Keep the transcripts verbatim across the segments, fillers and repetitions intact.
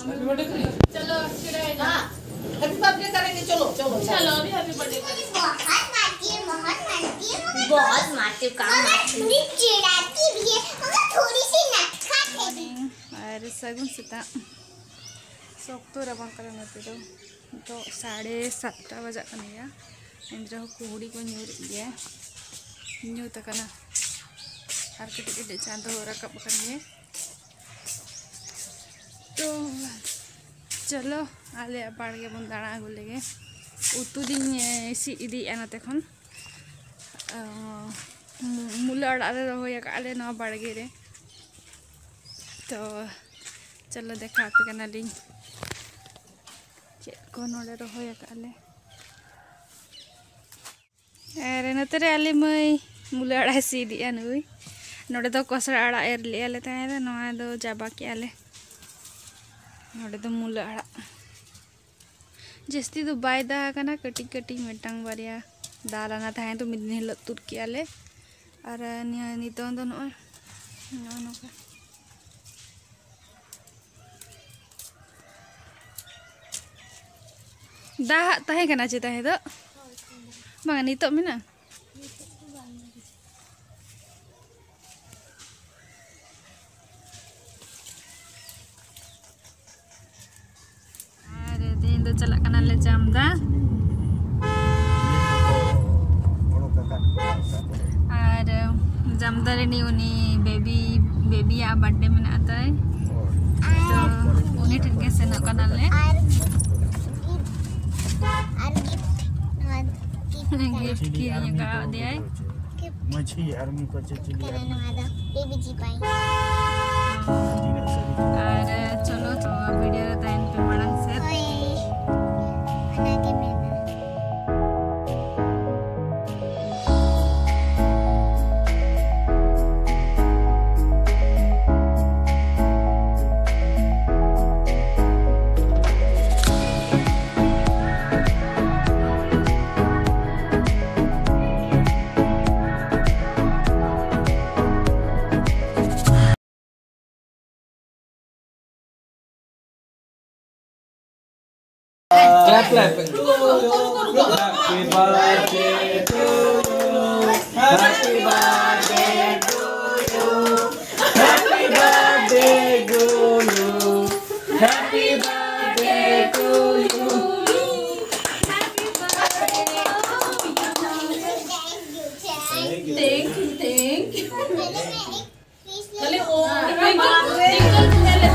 चलो, चिढ़ाएगा। हाँ, happy birthday करेंगे, चलो, चलो, चलो। चलो, अभी हैप्पी बर्थडे करेंगे। बहुत मारती है, बहुत मारती है, मगर बहुत मारती हूँ, काम मगर मारती हूँ। थोड़ी चिढ़ाती भी है, मगर थोड़ी सी नटखट है भी। ᱟᱨ ᱥᱟᱹᱜᱩᱱ ᱥᱮᱛᱟᱜ᱾ ᱥᱚᱠᱛᱚ ᱨᱟᱵᱟᱝ ᱠᱟᱱᱟ ᱱᱚᱛᱮ ᱫᱚ᱾ ᱱᱤᱛᱚᱜ ᱥᱟᱲᱮ ᱥᱟᱛᱴᱟ ᱵᱟᱡᱟᱜ ᱠᱟᱱ ᱜᱮᱭᱟ, ᱮᱱ ᱨᱮᱦᱚᱸ ᱠᱩᱦᱲᱤ ᱠᱚ ᱧᱩᱨᱮᱫ ᱜᱮᱭᱟ, ᱧᱩᱛ ᱟᱠᱟᱱᱟ᱾ ᱟᱨ ᱠᱟᱹᱴᱤᱡ ᱠᱟᱹᱴᱤᱡ ᱪᱟᱸᱫᱚ ᱨᱟᱠᱟᱵ ᱟᱠᱟᱱ ᱜᱮᱭᱟ᱾ ᱛᱚ ᱪᱚᱞᱚ, ᱟᱞᱮᱭᱟᱜ ᱵᱟᱲᱜᱮ ᱵᱚᱱ ᱫᱟᱬᱟ ᱟᱹᱜᱩ ᱞᱮᱜᱮ᱾ ᱩᱛᱩ ᱫᱤᱧ, ᱮ, ᱥᱤᱫ ᱤᱫᱤᱭᱮᱫᱼᱟ ᱱᱚᱛᱮ ᱠᱷᱚᱱ᱾ ᱚ, ᱢᱩ-, ᱢᱩᱞᱟᱹ ᱟᱲᱟᱜ ᱞᱮ ᱨᱚᱦᱚᱭ ᱟᱠᱟᱫᱼᱟ ᱞᱮ ᱱᱚᱣᱟ ᱵᱟᱲᱜᱮ ᱨᱮ᱾ ᱛᱚ ᱪᱚᱞᱚ, ᱫᱮᱠᱷᱟᱣ ᱟᱯᱮ ᱠᱟᱱᱟᱞᱤᱧ ᱪᱮᱫ ᱠᱚ ᱱᱚᱰᱮ ᱨᱚᱦᱚᱭ ᱟᱠᱟᱫᱼᱟ ᱞᱮ᱾ ᱟᱨ ᱱᱚᱛᱮ ᱨᱮ ᱟᱞᱮ ᱢᱟᱹᱭ ᱢᱩᱞᱟᱹ ᱟᱲᱟᱜ ᱮ ᱥᱤᱫ ᱮᱫᱼᱟ ᱱᱩᱭ᱾ ᱱᱚᱰᱮ ᱫᱚ ᱠᱚᱥᱲᱟ ᱟᱲᱟᱜ ᱮᱨ ᱞᱮᱫᱼᱟ ᱞᱮ ᱛᱟᱦᱮᱸ ᱫᱚ, ᱱᱚᱣᱟ ᱫᱚ ᱪᱟᱵᱟ ᱠᱮᱜᱼᱟ ᱞᱮ᱾ ᱱᱚᱰᱮ ᱫᱚ ᱢᱩᱞᱟᱹ ᱟᱲᱟᱜ ᱡᱟᱹᱥᱛᱤ ᱫᱚ ᱵᱟᱭ ᱫᱟ ᱟᱠᱟᱱᱟ, ᱠᱟᱹᱴᱤᱡ ᱠᱟᱹᱴᱤᱡ ᱢᱤᱫᱴᱟᱝ ᱵᱟᱨᱭᱟ ᱫᱟ ᱞᱟᱱᱟ ᱛᱟᱦᱮᱸ ᱫᱚ, ᱢᱤᱫ ᱫᱤᱱ ᱦᱤᱞᱳᱜ ᱛᱩᱫ ᱠᱮᱜᱼᱟ ᱞᱮ᱾ ᱟᱨ ᱱᱤᱭᱟᱹ ᱱᱤᱛᱚᱝ ᱫᱚ ᱱᱚᱜᱼᱚᱭ ᱱᱚᱜᱼᱚ ᱱᱚᱝᱠᱟ᱾ ᱫᱟᱜ ᱛᱟᱦᱮᱸ ᱠᱟᱱᱟ ᱪᱮ ᱛᱟᱦᱮᱸ ᱫᱚ? ᱵᱟᱝᱟ, ᱱᱤᱛᱚᱜ ᱢᱮᱱᱟᱜᱼᱟ? ᱟᱨ ᱛᱮᱦᱮᱧ ᱫᱚ ᱪᱟᱞᱟᱜ ᱠᱟᱱᱟᱞᱮ ᱡᱟᱢᱫᱟ᱾ ᱟᱨ ᱡᱟᱢᱫᱟ ᱨᱤᱱᱤᱡ ᱩᱱᱤ ᱵᱮᱵᱤ, ᱵᱮᱵᱤᱭᱟᱜ ᱵᱟᱨᱛᱷᱰᱮ ᱢᱮᱱᱟᱜ ᱛᱟᱭ᱾ ᱛᱚ ᱩᱱᱤ ᱴᱷᱮᱱ ᱜᱮ ᱥᱮᱱᱚᱜ ᱠᱟᱱᱟᱞᱮ᱾ ᱟᱨ ᱜᱤᱯᱷᱴ, ᱟᱨ ᱜᱤᱯᱷᱴ ᱱᱚᱣᱟ ᱜᱤᱯᱷᱴ ᱠᱤᱨᱤᱧ ᱟᱠᱟᱫ ᱫᱮᱭᱟᱭ᱾ ᱢᱟᱹᱡᱷᱤ ᱟᱨ ᱢᱤᱫ ᱠᱚ ᱪᱮᱫ ᱪᱤᱞᱤ ᱠᱟᱱᱟ ᱱᱚᱣᱟ ᱫᱚ? ᱵᱮᱵᱤ ᱡᱤ ᱯᱟᱭ᱾ ᱛᱤᱱᱟᱹᱜ ᱥᱟᱹᱨᱤ ᱠᱟᱱᱟ? ᱟᱨ ᱪᱚᱞᱚ, ᱛᱚ ᱵᱷᱤᱰᱤᱭᱳ ᱨᱮ ᱛᱟᱦᱮᱱ ᱯᱮ ᱢᱟᱲᱟᱝ ᱥᱮᱫ᱾ ᱦᱳᱭ, ᱚᱱᱟᱜᱮ ᱢᱮᱱᱟ᱾ Clap, clap. Happy birthday to you. Happy birthday to you. Happy birthday to you. Happy birthday to you. Thank you, thank you. Kali, oh, thank you.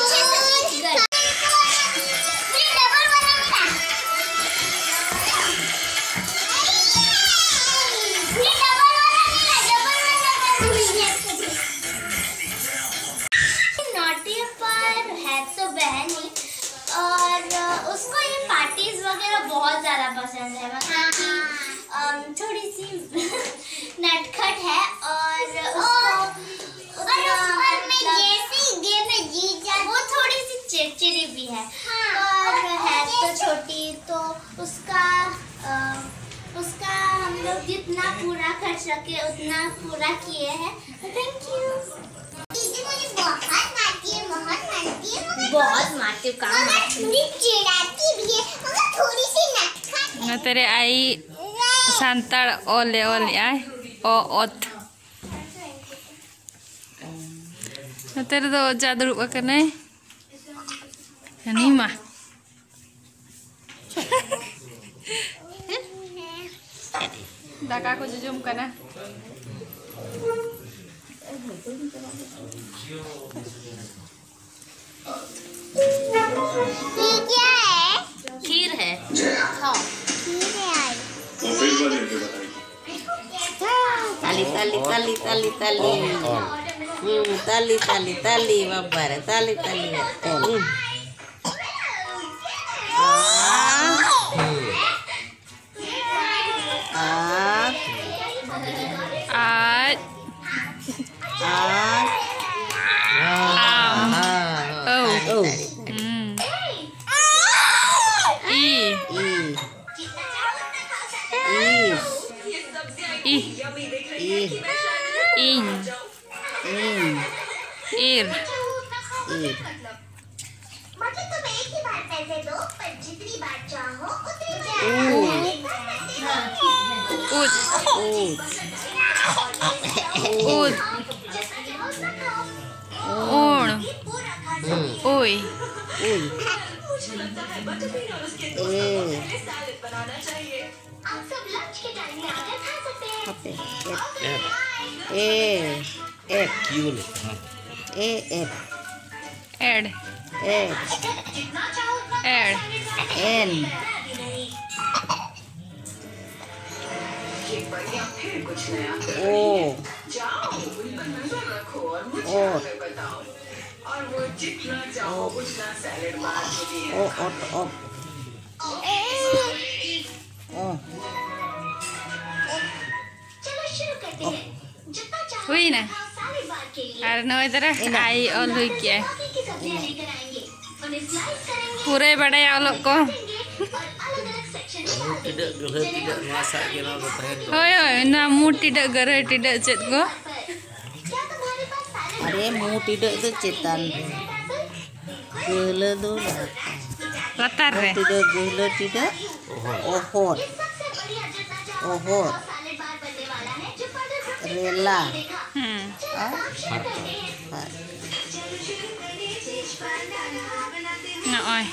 पीछे से सीख गए। ये डबल वाला मिला। ये डबल वाला मिला, डबल वाला मिला। नॉटी पर है तो बहन ही, और उसको ये पार्टीज वगैरह बहुत ज़्यादा पसंद है, मतलब कि अम, थोड़ी सी नटखट है, और उसको और उतना, और मैं मतलब, जैसे ही गेम में जीत जाती वो थोड़ी सी चिड़चिड़ी भी है। हाँ, और और है तो ऐसे छोटी, तो उसका अ, उसका हम लोग जितना पूरा कर सके उतना पूरा किए हैं। Thank you. दीदी मुझे बहुत मारती है, बहुत मारती है, मगर बहुत मारती हूँ, काम मगर मारती हूँ। थोड़ी चिढ़ाती भी है, मगर थोड़ी सी नटखट है। ᱱᱚᱛᱮ ᱨᱮ ᱟᱭ ᱥᱟᱱᱛᱟᱲ ᱚᱞ ᱮ ᱚᱞᱮᱜᱼᱟᱭ, ᱚ, ᱚᱛ᱾ ᱱᱚᱛᱮ ᱨᱮᱫᱚ ᱚᱡᱟ ᱫᱩᱲᱩᱵ ᱟᱠᱟᱱᱟᱭ᱾ ᱦᱟᱹᱱᱤ ᱢᱟ᱾ ᱫᱟᱠᱟ ᱠᱚ ᱡᱚᱡᱚᱢ ᱠᱟᱱᱟ᱾ ये क्या है? खीर है। खाओ। खीर है आज। ताली, ताली, ताली, ताली, ताली। हम्म, ताली, ताली, ताली, बाबा रे, ताली, ताली। हम्म। आ, आ, आ, आ, आ, ओ। ओ। हम्म। ई। ई। ई। ई। ईं। ईं। ईर। ईर। मतलब तुम एक ही बार पैसे दो, पर जितनी बार चाहो, उतनी बार ऊ। ऊ। ऊत। ऊत। ᱩᱫ᱾ ᱩᱬ᱾ ᱩᱭ᱾ ᱩᱭ᱾ ᱮ᱾ ᱦᱟᱯᱮ᱾ ᱮᱯ᱾ ᱮ᱾ ᱮᱯ᱾ ᱮ᱾ ᱮᱯ᱾ ᱮᱰ᱾ ᱮᱰ᱾ ᱮᱰ᱾ ᱮᱱ᱾ ᱳ᱾ ᱳ᱾ ᱳ, ᱳ, ᱳ᱾ ᱳ᱾ ᱦᱩᱭᱱᱟ᱾ ᱟᱨ ᱱᱚᱜᱼᱚᱭ ᱫᱟᱨᱟ ᱤᱱᱟᱹ᱾ ᱟᱭ ᱚᱞ ᱦᱩᱭ ᱠᱮᱜᱼᱟᱭ᱾ ᱯᱩᱨᱟᱹᱭ ᱵᱟᱰᱟᱭᱟ ᱚᱞᱚᱜ ᱠᱚ᱾ ᱢᱩ ᱴᱤᱰᱟᱹᱜ ᱜᱟᱹᱞᱦᱟᱹ ᱴᱤᱰᱟᱹᱜ ᱱᱚᱣᱟ ᱥᱟᱜ ᱜᱮ ᱱᱚᱣᱟ ᱫᱚ ᱛᱟᱦᱮᱱ ᱫᱚ᱾ ᱦᱳᱭ, ᱦᱳᱭ, ᱱᱚᱣᱟ ᱢᱩ ᱴᱤᱰᱟᱹᱜ ᱜᱟᱹᱞᱦᱟᱹ ᱴᱤᱰᱟᱹᱜ ᱪᱮᱫ ᱠᱚ? ᱟᱨᱮ ᱢᱩ ᱴᱤᱰᱟᱹᱜ ᱫᱚ ᱪᱮᱛᱟᱱ ᱨᱮ, ᱜᱟᱹᱦᱞᱟᱹ ᱫᱚ ᱞᱟᱛᱟᱨ᱾ ᱞᱟᱛᱟᱨ ᱨᱮ᱾ ᱢᱩ ᱴᱤᱰᱟᱹᱜ ᱜᱟᱹᱦᱞᱟᱹ ᱴᱤᱰᱟᱹᱜ ᱚᱦᱚᱫ᱾ ᱚᱦᱚᱫ᱾ ᱨᱮᱞᱟ᱾ ᱦᱩᱸ᱾ ᱟᱨ ᱦᱟᱨᱛᱟ᱾ ᱱᱚᱜᱼᱚᱭ᱾